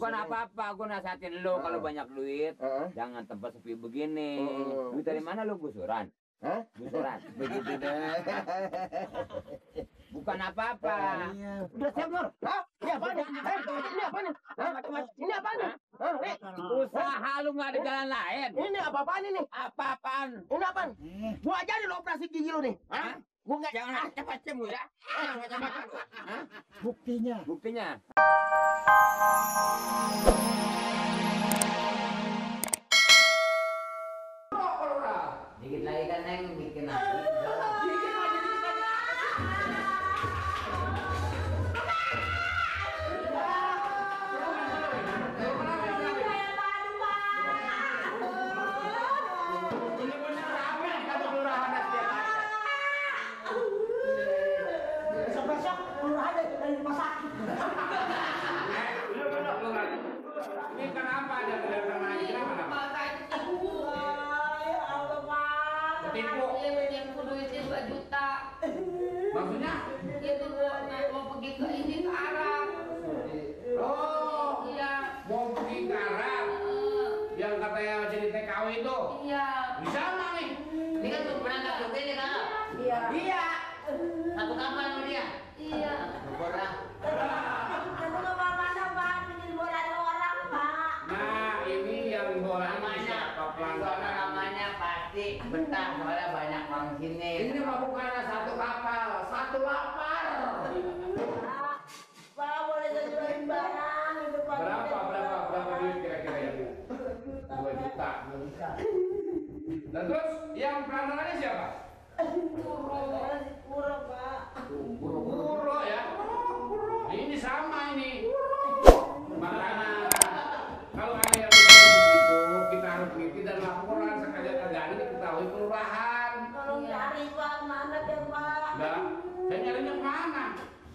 Bukan apa-apa, gue nasihatin lu kalau banyak duit, jangan tempat sepi begini. Duit dari mana lu, gusuran? Hah? Gusuran. Begitu deh. Bukan apa-apa. Udah siap, Nur? Hah? Ini apaan? Ini apaan? Ini apaan? Usaha lu nggak ada jalan lain. Ini apa-apaan ini? Apa-apaan? Ini apaan? Gua ajarin lo operasi gigi lu nih. Hah? Gua nggak Jangan macam-macam lu ya. Macam-macam lu. Hah? Buktinya. Buktinya. Dikit lagi kan Neng bikin lagi. Besok-besok keluar aja dari rumah sakit. Ini kenapa ada ketipu? Yang duitnya 2 juta. Maksudnya? Itu mau pergi ke ini ke Arab. Oh, Iya. mau pergi ke Arab yang katanya jadi TKW itu. Iya. Bisa mah nih. Ini kan tuh berangkat juga ini kan? Iya. Iya. Satu kapal sama dia. Iya. Orang. Aku nggak mana Pak, bikin bola orang Pak. Nah, ini yang bola Namanya namanya pasti betah soalnya banyak orang sini. Ini mah bukan satu kapal, satu lapar. Pak boleh jualin barang itu Pak. Berapa duit kira-kira yang 2 juta. Dan terus yang perantaranya siapa? Pura Pak. Guru ya. Ini sama ini. Makanya kalau ada yang begitu kita harus teliti dan laporan sekali-kali diketahui kelurahan. Tolong cari Pak, mana dia Pak? Enggak, saya nyarinya kemana?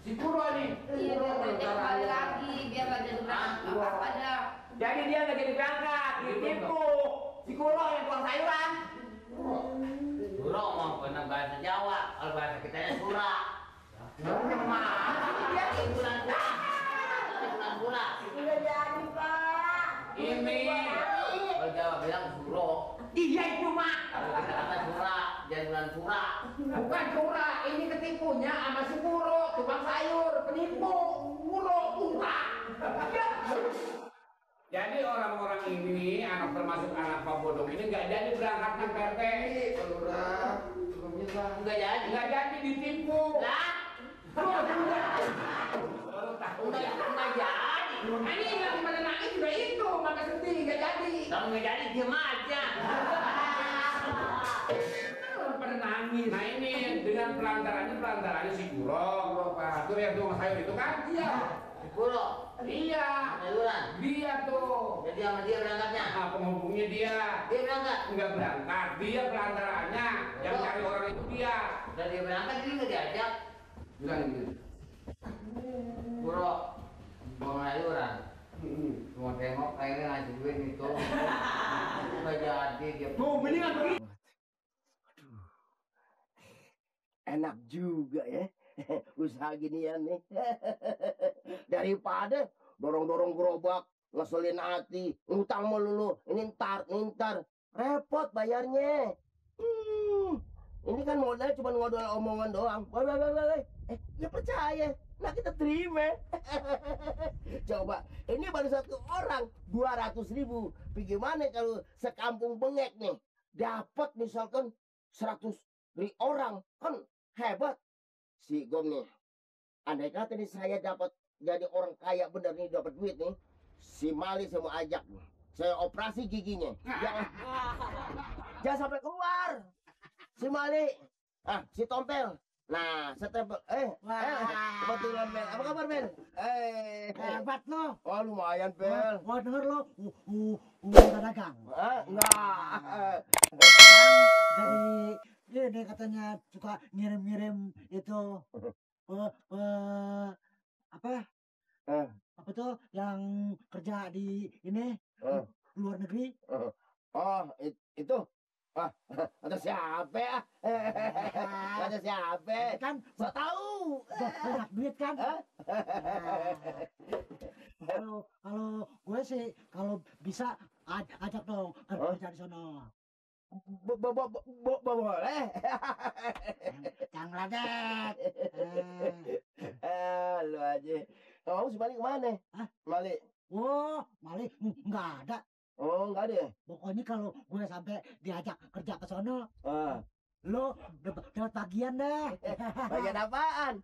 Si Puro nih. Iya, biar banyak kali lagi, biar banyak apa dah. Jadi dia nggak jadi berangkat, ditipu. Si Kulo yang tukang sayuran. Suro mau benar bahasa Jawa, kalau bahasa kita ya sura. Dia bulan pula. Udah jadi Pak. Ini Kalau Jawa bilang suro. Iya itu Mak. Kalau kita kata sura, jadi bulan sura. Bukan Pura, ini ketipunya sama si Puro, tukang sayur, penipu. Puro, Pura. jadi orang-orang ini anak termasuk anak Pak Bodong ini nggak jadi berangkat ke PT. Enggak jadi. Nggak jadi ditipu. Lah, Baru tahu ya. enggak jadi. Ini yang pada nangis juga itu, maka sedih, nggak jadi. Kalau enggak jadi diam aja. Pada nangis. Nah ini dengan pelantarannya si Puro, Pak. Itu yang tukang sayur itu kan? Iya. Si Puro, Iya. sayuran. Dia tuh. Jadi sama dia berangkatnya. Nah, penghubungnya dia. Dia berangkat. Enggak berangkat, dia pelantarannya. Yang cari orang itu dia. Dan dia berangkat dia nggak diajak. Bilang gitu. Puro, mau sayuran. Mau tengok kayaknya ngasih duit itu. Nggak jadi dia. Tuh, mendingan begitu. Enak juga ya. Usaha ginian nih. Daripada dorong-dorong gerobak, ngeselin hati, ngutang melulu, ini ntar. Repot bayarnya. Ini kan modal cuma ngodol omongan doang. Ya percaya. Nah kita terima. Coba, ini baru satu orang 200.000. Bagaimana kalau sekampung bengek nih dapat misalkan 100 orang, kan hebat. Si Gom nih, andai kata nih saya dapat jadi orang kaya bener nih, dapat duit nih, si Mali saya mau ajak nih, saya operasi giginya. Jangan sampai keluar. Si Mali, si Tompel. Nah, setempel. Kebetulan Bel. Apa kabar Bel? Hebat lo. Oh lumayan Bel. Gua denger lo udah dagang. Enggak. Dari ini katanya suka ngirim-ngirim itu apa tuh yang kerja di ini luar negeri. Itu. Ada siapa ya? Ada siapa? Kan So tahu. banyak duit kan? Hah? Kalau gue sih kalau bisa ajak dong kerja di sono. Boleh. Jangan ledek. Lu aja. Kamu si Malik kemana? Hah? Malik. Oh, malah nggak ada. Oh, enggak ada ya? Pokoknya kalau gue sampai diajak kerja ke sono, Ah. lo dapat bagian deh. Bagian apaan?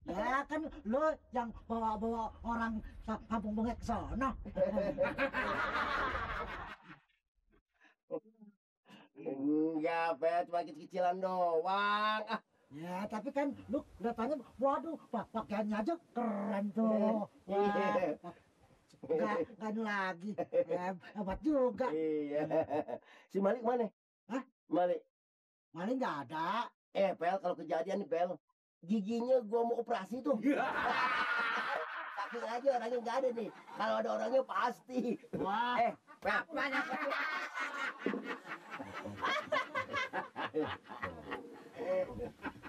Ya kan lo yang bawa orang kampung bengek ke sono. Enggak, Pe, cuma kecil-kecilan doang. Ah, Ya, tapi kan lu datanya, waduh, pakaiannya aja keren tuh. Wah, Iya. nggak ini lagi. Hebat juga. Iya. Si Malik mana? Hah? Malik. Malah nggak ada. Pel, kalau kejadian nih, Pel, giginya gua mau operasi tuh. Tapi aja orangnya nggak ada nih. Kalau ada orangnya pasti. Wah, Pel. Banyak.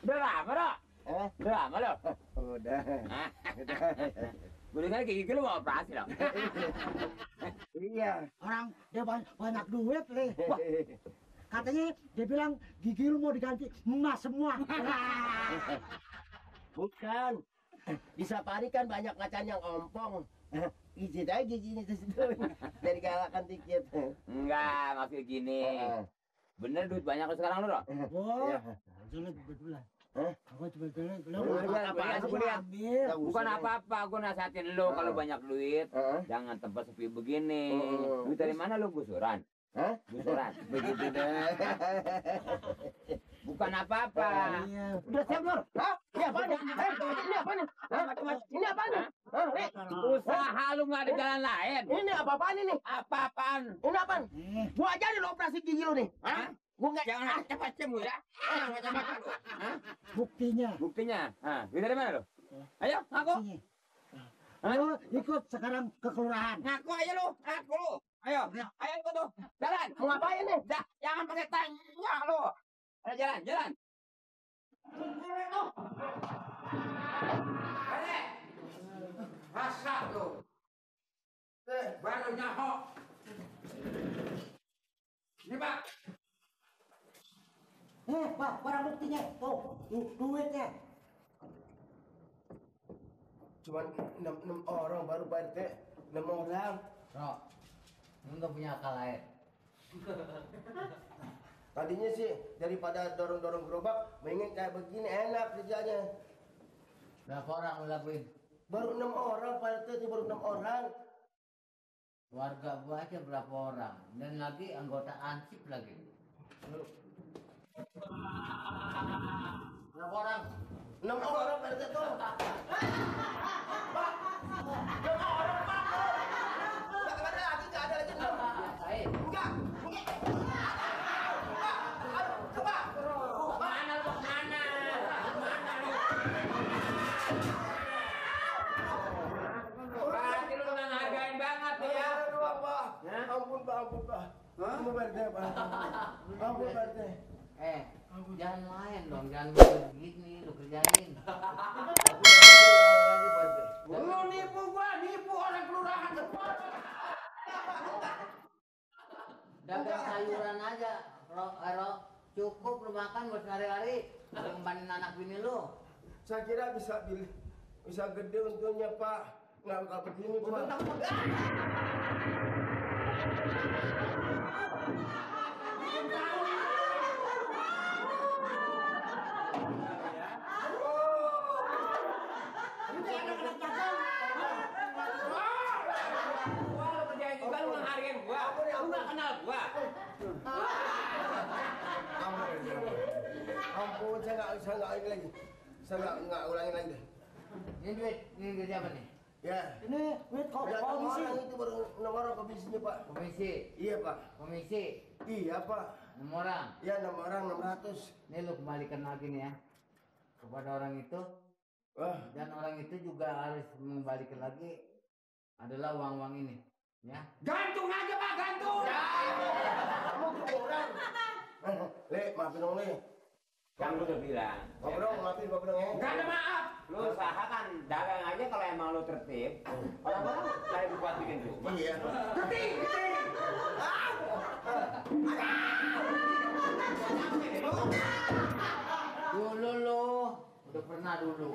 Udah lama dok. Eh, Udah lama dok. udah. Gue dengar gigi lu mau operasi dok. Iya. orang dia banyak duit nih. Wah, katanya dia bilang gigi lu mau diganti emas semua. Bukan. Di safari kan banyak macan yang ompong. Ijit aja giginya di situ. Dari galakan dikit. Enggak, maksud gini. Bener duit banyak lu sekarang lu dok. Wah, Iya. jelek betulan. Hah? Aku coba jelek. Lu Apaan sih, lihat? ambil. Bukan apa-apa, gue nasihatin lu kalau banyak duit, Heeh. jangan tempat sepi begini. Oh. Duit dari mana lu gusuran? Hah? Gusuran. Begitu deh. Bukan apa-apa. Iya. Udah siap, Lur? Hah? Ini apaan? Ini apaan? Hah? Ini apaan? Hah? Usaha lu nggak ada jalan lain. Ini apa-apaan ini? Apa-apaan? Ini apaan? Eh, Gua ajarin lo operasi gigi lu nih. Hah? Gua nggak. Jangan macam-macam lu ya. Jangan macam-macam lu. Hah? buktinya. Buktinya? Hah, duit dari mana lu? Ayo, ngaku. Sini. Lu ikut sekarang ke kelurahan. Ngaku aja lu. Ngaku lu. Ayo, ayo ikut tuh. Jalan. Mau ngapain nih? Dah, jangan pakai tanya lu. Ayo jalan, jalan. Ada. Rasa tuh. Baru nyaho. Ini Pak. Pak, barang buktinya. Tuh, duitnya. Cuman 6 orang baru Pak RT. 6 orang. Bro, lu nggak punya akal lain. Tadinya sih daripada dorong-dorong gerobak, mending kayak begini enak kerjanya. Berapa orang lu lakuin? Baru 6 orang Pak RT, itu baru 6 orang. Warga gua aja berapa orang? Dan lagi anggota ansip lagi. Berapa orang? 6 orang Pak RT tuh. Nggak ada lagi 6. Said, Enggak. mana lu mana? Berarti lu nggak ngargain banget nih ya. Doang, Pak. Ampun, Pak. Ampun, Pak. Ampun, Pak RT, Pak. Ampun, Pak RT. Jangan main dong, jangan begini lu kerjain. Lu nipu gua, nipu orang kelurahan depan. Dagang sayuran aja, Ro, cukup lu makan buat sehari-hari. Ngembanin anak bini lu. Saya kira bisa gede untungnya, Pak. Nggak bakal begini, Pak. Gua lu kerjain juga lu ngehargain gua. Lu nggak kenal gua. Ampun, saya nggak ini lagi. Saya nggak ulangin lagi deh. Ini duit siapa nih? Ya. Ini duit Ya, komisi. orang itu baru 6 orang komisinya, Pak. Komisi, Iya, Pak. komisi, Iya, Pak. 6 orang. Ya, 6 orang 600. Ini lu kembalikan lagi nih ya kepada orang itu, Wah, dan orang itu juga harus mengembalikan lagi adalah uang-uang ini, ya. Gantung aja Pak, gantung. kamu kurang. Le, maafin dong, Le. Kan lu udah bilang. Maafin dong ya. Gak ada maaf Lu usaha kan dagang aja kalau emang lu tertib. Orang-orang lari buat bikin rumah. Iya. Dulu lu udah pernah dulu.